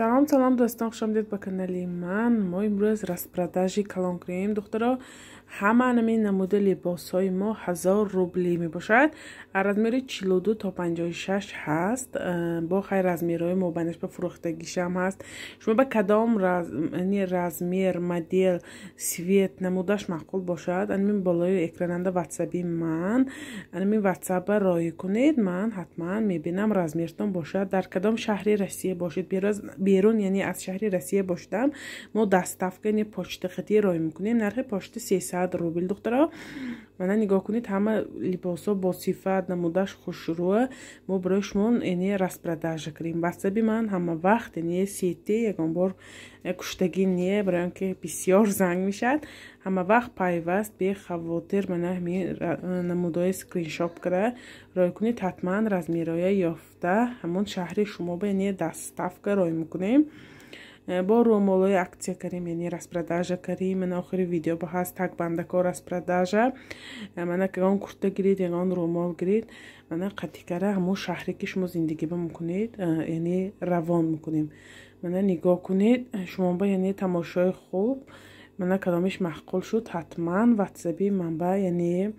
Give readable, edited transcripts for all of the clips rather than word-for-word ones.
Салом, салом, дӯстон, хуш омадед ба канали ман. Мо имрӯз распродажи калон кунем, духтаро. Ҳама ҳамин намуди либосҳои мо 1000 рубли мебошад. Размери 42 то 56 ҳаст. Бо хайр размерҳои мобайнаш ба фурӯхтагишам ҳаст. Шумо ба кадом размер, модел, цвет, намудаш маъқул бошад, анмин болои экрананда ватсаби ман, анмин ватсаба роӣ кунед, ман ҳатман мебинам размертон бошад. Дар кадом шаҳри Россия бошед, берун, яъне аз шаҳри Россия бошидам, мо доставка, яъне почта хати роӣ мекунем. Нархи почта 300 рубл, духтаро. Мана нигоҳ кунед, ҳама либосҳо бо сифат, намудаш хушрӯа. Мо барои шумо яъне распродажа кардем. Ватсаби ман ҳама вақт яъне сете, ягон бор куштагӣ не, барои он ки бисёр занг мешавад. Ҳама вақт пайваст, бехавотир. Мана ҳамин намудҳои скриншот карда роӣ кунед, ҳатман размерҳоя ёфта ҳамон шаҳри шумо ба яъне доставка роӣ мекунем. Бо рӯмолҳои акция кардем, яъне распродажа кардем. Мана охири видео ба ҳаст такбандако распродажа. Мана ягон курта гиред, ягон рӯмол гиред, мана қатикара ҳамон шаҳре ки шумо зиндагӣ ба мекунед, яъне равон мекунем. Мана нигоҳ кунед, шумо ба яъне тамошои хуб. Мана кадомиш маъқул шуд, ҳатман ватсаби манба яъне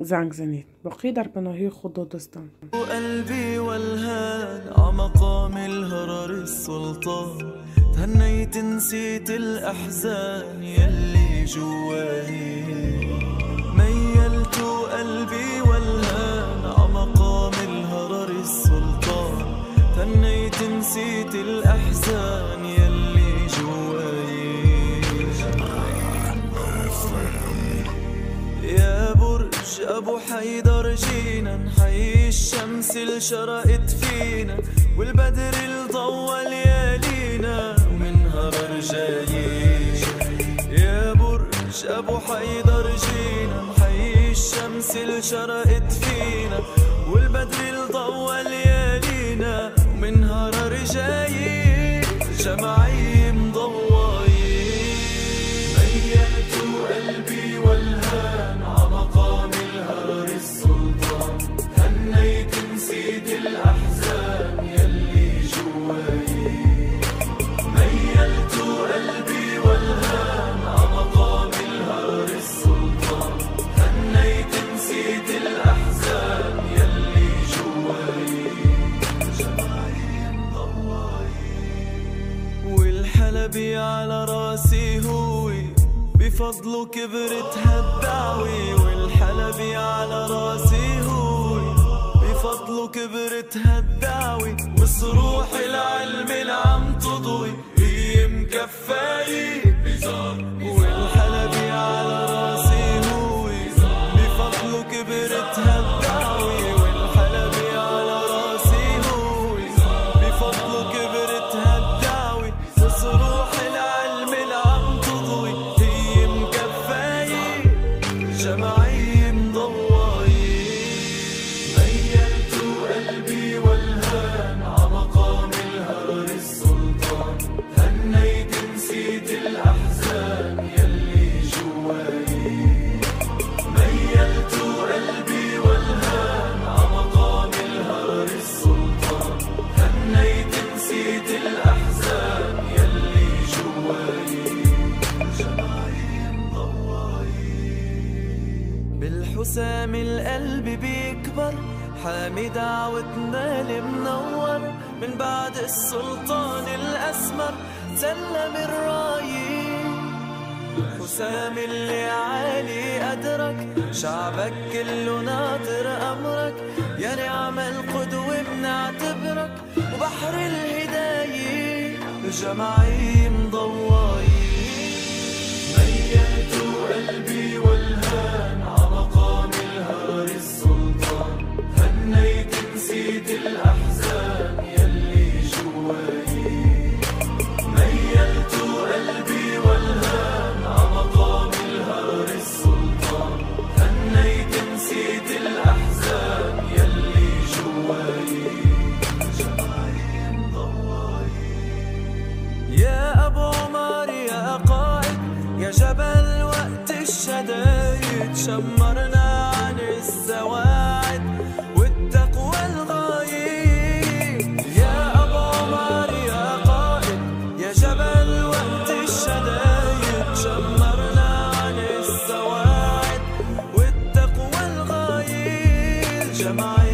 занг занед. Боқӣ дар паноҳи Худо, дӯстон. قلبي والهان عمقام الهرر السلطان تهنيت نسيت الأحزان يلي جواني ميلت قلبي والهان عمقام الهرر السلطان تهنيت نسيت الأحزان يلي جواي. يا برج أبو حيدر جينا نحيي الشمس اللي شرقت فينا والبدر اللي ضوى ليالينا ومن هرر جايين. يا برج أبو حيدر جينا نحيي الشمس اللي شرقت فينا والبدر اللي ضوى ليالينا ومن هرر جايين. جمعي مضوايين ميلت قلبي والهان عمقام الهرر السلطان هنيت نسيت الأحزان يلي جواي ميلت قلبي والهان عمقام الهرر السلطان هنيت نسيت الأحزان يلي جواي. جمعي مضواي والحلبي على راسي هو بفضله كبرت هالدعوة والحلبي على راسي هو بفضله كبرت هالدعوة وصروح العلم العم تضوي هي مكفاية. والحلبي على راسي هو بفضله كبرت هالدعوة والحلبي على راسي هو بفضله كبرت هالدعوة وصروح العلم العم تضوي هي مكفاية. جمعي مضواي ميلت قلبي والهان عمقام الهرر السلطان هنيت نسيت الأحزان يلي جواي ميلت قلبي والهان عمقام الهرر السلطان هنيت نسيت الأحزان يلي جواي. جمعي مضواي بالحسام القلب بيكبر حامي دعوتنا المنور من بعد السلطان الأسمر سلم الراي حسام اللي عالي قدرك شعبك كله ناطر أمرك يا نعم القدوة بنعتبرك وبحر الهداية جمعي مضواي ميلت قلبي والهان عمقام الهرر السلطان هنيت نسيت الأحزان يلي جواي ميلت قلبي والهان عمقام الهرر السلطان هنيت نسيت الأحزان يلي جواي. جمعي مضواي يا أبو عمر جمعت.